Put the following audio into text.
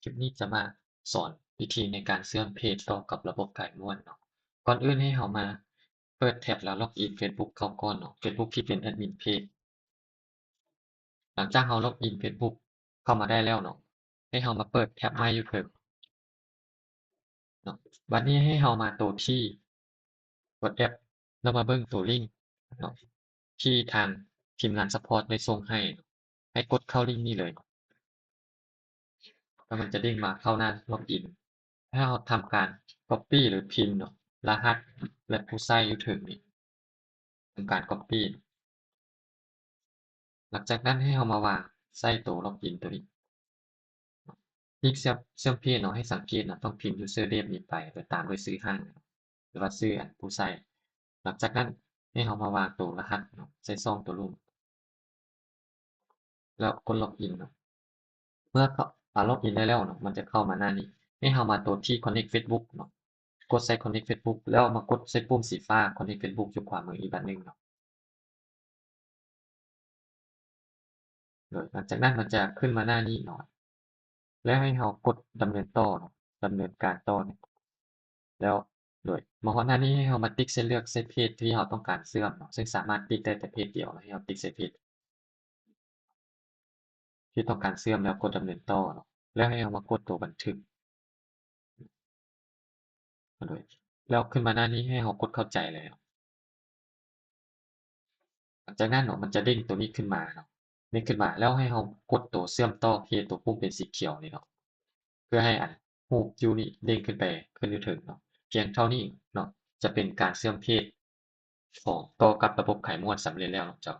ຄລິບນີ້ຈະມາສອນວິທີໃນການເຊື່ອມເພຈຕໍ່ກັບລະບົບຂາຍມ້ວນເນາະ. ກ່ອນອື່ນໃຫ້ເຮົາມາເປີດແທັບແລ້ວລັອກອິນເຟສບຸກເຂົ້າກ່ອນເນາະ, ເຟສບຸກທີ່ເປັນແອດມິນເພຈ. ຫຼັງຈາກເຮົາລັອກອິນເຟສບຸກເຂົ້າມາໄດ້ແລ້ວເນາະ, ໃຫ້ເຮົາມາເປີດແທັບໃໝ່ຢູ່ເທິງເນາະ. ບັດນີ້ໃຫ້ເຮົາມາໂຕທີ່ວັອດແອັບ ແລ້ວມາເບິ່ງໂຕລິ້ງເນາະ ທີ່ທາງທີມງານຊັບພອດໄດ້ສົ່ງໃຫ້ເນາະ. ໃຫ້ກົດເຂົ້າລິ້ງນີ້ເລີຍ ແລ້ວມັນຈະເດ້ງມາເຂົ້າໜ້າລັອກອິນ. ໃຫ້ເຮົາທຳການກັອບປີ້ ຫຼື ພິມເນາະ ລະຫັດ ແລະ ຜູ້ໃຊ້ຢູ່ເທິງນີ້ ທຳການກັອບປີ້. ຫຼັງຈາກນັ້ນໃຫ້ເຮົາມາວາງໃສ່ໂຕລັອກອິນໂຕນີ້. ອີກເຊື່ອມ ເຊື່ອມເພຈເນາະ, ໃຫ້ສັງເກດເນາະ, ຕ້ອງພິມ user dev ນີ້ໄປ ແລ້ວຕາມດ້ວຍຊື່ຫ້າງ ຫຼືວ່າຊື່ອັນຜູ້ໃຊ້. ຫຼັງຈາກນັ້ນໃຫ້ເຮົາມາວາງໂຕລະຫັດເນາະ ໃສ່ຊ່ອງໂຕລຸ່ມ ແລ້ວກົດລັອກອິນເນາະ. ເມື່ອເຂົ້າ ອາ ລັອກອິນໄດ້ແລ້ວເນາະ, ມັນຈະເຂົ້າມາໜ້ານີ້. ໃຫ້ເຮົາມາໂຕທີ່ connect Facebook ເນາະ, ກົດໃສ່ connect Facebook ແລ້ວມາກົດໃສ່ປຸ່ມສີຟ້າ connect Facebook ຢູ່ຂວາມືອີກບາດໜຶ່ງເນາະ. ໂດຍ ຫຼັງຈາກນັ້ນມັນຈະຂຶ້ນມາໜ້ານີ້ເນາະ ແລ້ວໃຫ້ເຮົາກົດດຳເນີນຕໍ່ເນາະ, ດຳເນີນການຕໍ່ນີ້. ແລ້ວ ໂດຍ ມາຮອດໜ້ານີ້ໃຫ້ເຮົາມາຕິກໃສ່ ເລືອກໃສ່ເພຈທີ່ເຮົາຕ້ອງການເຊື່ອມເນາະ, ຊຶ່ງສາມາດຕິກໄດ້ແຕ່ເພຈດຽວເນາະ. ໃຫ້ເຮົາຕິກໃສ່ເພຈທີ່ຕ້ອງການເຊື່ອມ ແລ້ວກົດດຳເນີນຕໍ່ເນາະ, ແລ້ວໃຫ້ເຮົາມາກົດໂຕບັນທຶກ. ໂດຍ ແລ້ວຂຶ້ນມາໜ້ານີ້ໃຫ້ເຮົາກົດເຂົ້າໃຈເລີຍເນາະ. ຫຼັງຈາກນັ້ນເນາະ ມັນຈະເດ້ງໂຕນີ້ຂຶ້ນມາເນາະ, ເດ້ງຂຶ້ນມາ ແລ້ວໃຫ້ເຮົາກົດໂຕເຊື່ອມຕໍ່ເພຈ ໂຕປຸ່ມເປັນສີຂຽວນີ້ເນາະ ເພື່ອໃຫ້ອັນຮູບຢູ່ນີ້ເດ້ງຂຶ້ນໄປ ຂຶ້ນຢູ່ເທິງເນາະ. ພຽງເທົ່ານີ້ເນາະ ຈະເປັນການເຊື່ອມເພຈຂອງ ຕໍ່ກັບລະບົບຂາຍມ້ວນສຳເລັດແລ້ວເນາະເຈົ້າ.